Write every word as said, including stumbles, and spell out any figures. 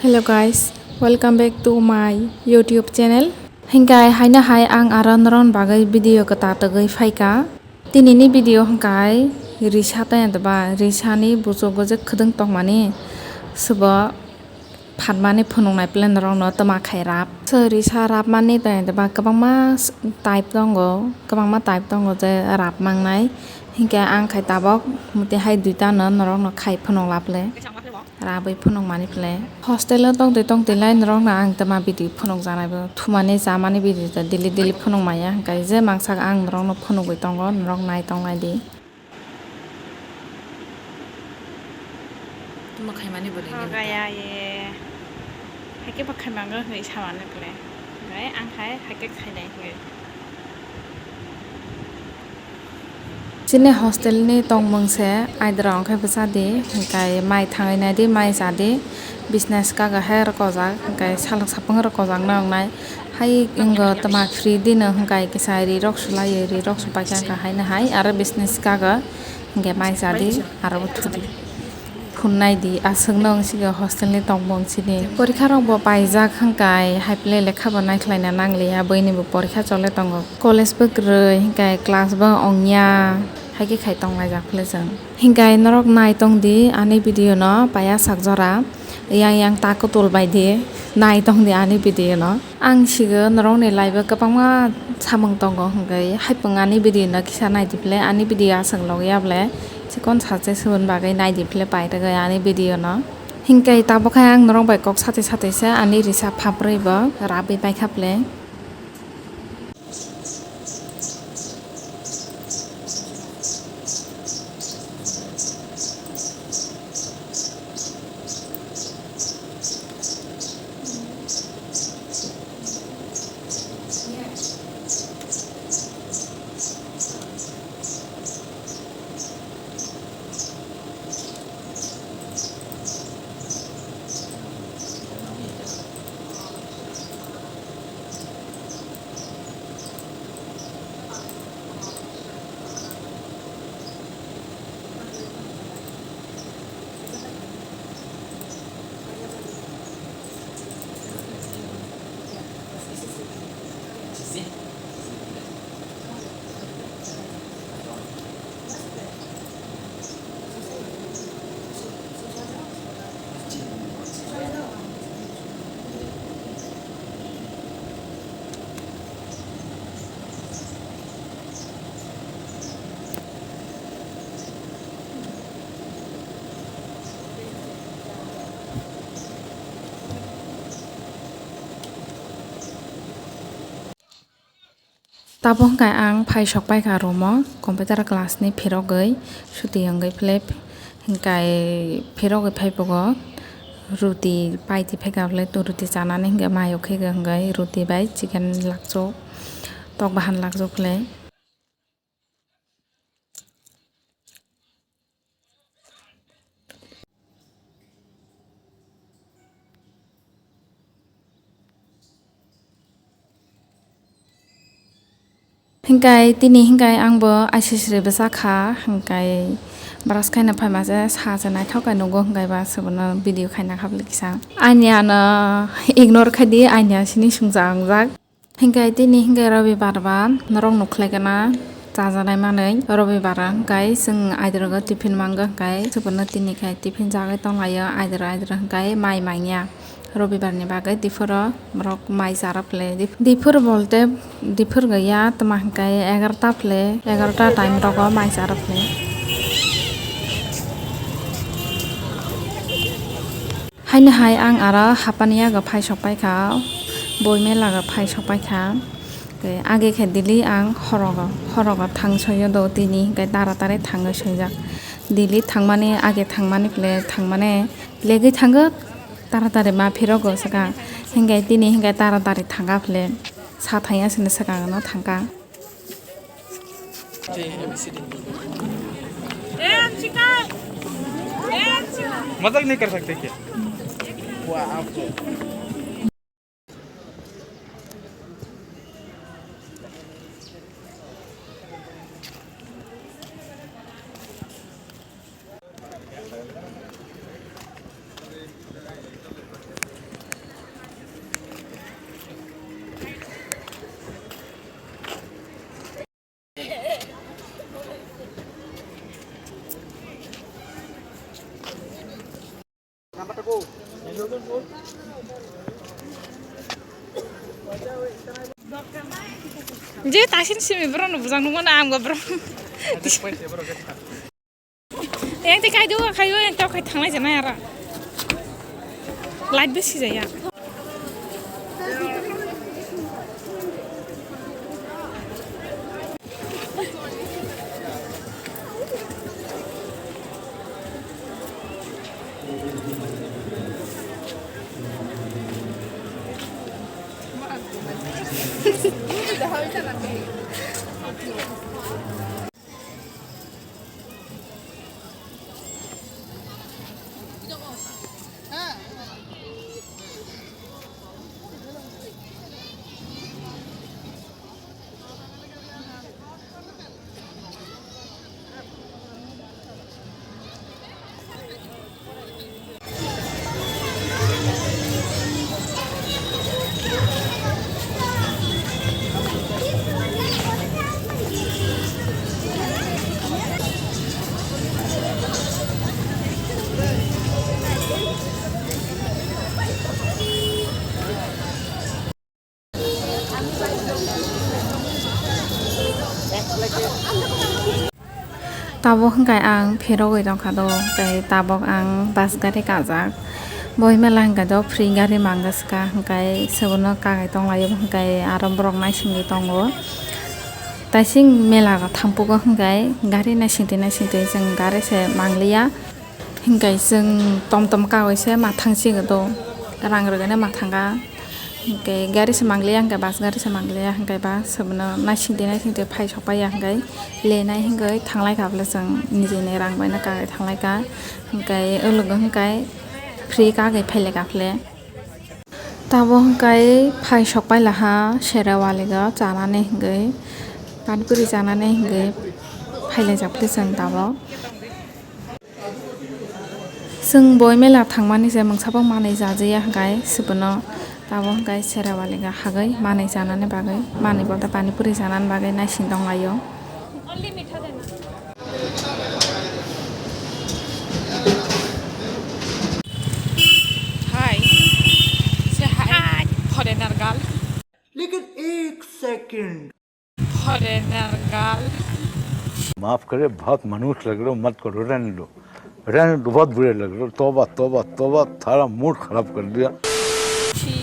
Hello guys, welcome back to my YouTube channel. Hinkhe haino hai ang aro norokni bagwi video kwtal togwi phaikha. Tinini video hinkhe risa tei ba risani buchuk o je khwdwng tongmani swbo phatmani phunuknai plan rokno twma khai rap. So risa rapmani tei ba kwbangma type tongo, kwbangma type tongo je rap mangnai. Hinkhe ang khai tabok mutwi hai duita no norokno khai phunuk laple. Rabwi phunukmani phle. Hostel o tongtwi tongtwi lai norokno ang twma bidi phunukjaknai bo. Thumani chamani bidi ta daily daily phunukmaya, hinkhe je mangsak ang norokno phunugwi tongo, norok nai tongnai di. Tuma khaimani bo ringwi. Gaya ye. Haikhe bo khaimang hinwi samani phle. Gai ang khai haikhe khainai hinwi. Chini hostel ni tongmung se aidra ongkhai bwsa di, hinkhe mai thangwi nai di, mai cha di, bisna swkang hai rwkojak, hinkhe salok sapung rwkojak nai wngnai. Hai wngkha twma free di no, hinkhe kisa ri rok swlaiwi, ri rok swpaikha, hinkhe haino hai aro bisna swkang hinkhe mai cha di, aro bo thu di. Phunai di, aswkno wng sigi hostel ni tongmung chini. Porikha rok bo paijak hwnkhe, hai phle lekha bo naikhlaina nangliya, buini bo porikha chole tongo. College bo kwrwi hwnkhe class bo ongya, hai khe khai tonglaijak phle chwng. Hwnkhe norok nai tong di ani video no paiya sak jora, yang yang ta kwtul bai di, nai tong di ani video no. Ang sigo norokni live o kwbangma samung tongo hwnkhe, haipung ani video no kisa nai di phle, ani video aswk logya ble, chikon sache subun bagwi nai di phle paitagwi ani video no. Hwnkhe tabuk khe ang norok bai kok sati sati se ani risa phaprwi bo rabwi paikha phle. Tabuk hwnkhe ang phai sok paikha room o, computer class ni phirogwi suti wngwi phle, hwnkhe phirogwi phaibogo ruti paitwi phaikha phle, ruti chanani hwnkhe mayo khe hwnkhe ruti bai chicken lakchuk, tok bahan lakchuk phle. Hingkai tini hingkai ang bo I C C ri bwsa kha, hingkai brush khaina phaima se sa se naithok kai nugo, hingkai ba se bono video khaina kha bwlwi kisa. Aini ano ignore khai di, aini asini sungcha wngjak. Hingkai tini hingkai Robibar ba norok nukhlai kana chajanai manwi. Robibar hingkai chwng aidrogo tiffin mango hingkai chwngno tini khai tiffin jagwi tonglaio aidro aidro hingkai mai manya. Robibar ni bagwi diphuro borok mai chara phle. Dip-, diphur bolte diphur gaya tma hingkai egarota phle, egarota time rogo mai chara phle. Haino hai ang aro hapani yago phai sok paikha, boi mela go phai sok paikha. Tei age khe daily ang horogo, horogo thang soyo do tini, hingke taratari thangwi soijak. Daily thangmani, age thangmani phle thangmani legwi thango, taratari ma phirogo swkang. Hingke tini hingke taratari thangka phle, sa thangya sini swkang no thangka. मजाक नहीं कर सकते क्या? Je tasin simi borok no bujang nungmano ang bo borok. Yang te kai do kai o yang tau kai thanglai jana ara. Light besi jaya. Tabuk hwnkhe ang phirogwi tongkha do, tei tabuk ang bus gari kajak. Bo mela hwnkhe do free gari mangwskha, hwnkhe sobono kagwi tonglaio, hwnkhe aro borok naisingwi tongo. Taising mela rok thangpugo hwnkhe gari naisingtwi naisingtwi chwng gari se mangliya. Hwnkhe chwng tom tom kagwi se mathang sigo do, rang rwgwino mathanga. Hwnkhe gari se mangliya, hwnkhe bus gari se mangliya, hwnkhe ba sobono naisingtwi naisingtwi phai sokpaiya, hwnkhe lenai hwnkhe thanglai kha bwle chwng nijini rang baino kagwi thanglai kha. Hwnkhe o logo hwnkhe free kagwi phailai kha bwle. Tabuk hwnkhe phai sokpai laha Serawaliko chanani hwnkhe, panipuri chanani hwnkhe phailaijak bwle chwng tabuk. Chwng boi mela thangmani se mungsa bo manwi chajakya hwnkhe, sobono tabuk hwnkhe Serawaliko hagwi manwi chanani bagwi, manwi bolte panipuri chanani bagwi naising tonglaio. Hi. Say hi. Hi. Foreigner girl. लेकिन एक second. Foreigner girl. माफ करे, बहुत मनहूस लग रहे हो, मत करो, रहने दो, रहने दो, बहुत बुरे लग रहे हो। तौबा, तौबा, तौबा, सारा मूड खराब कर दिया। She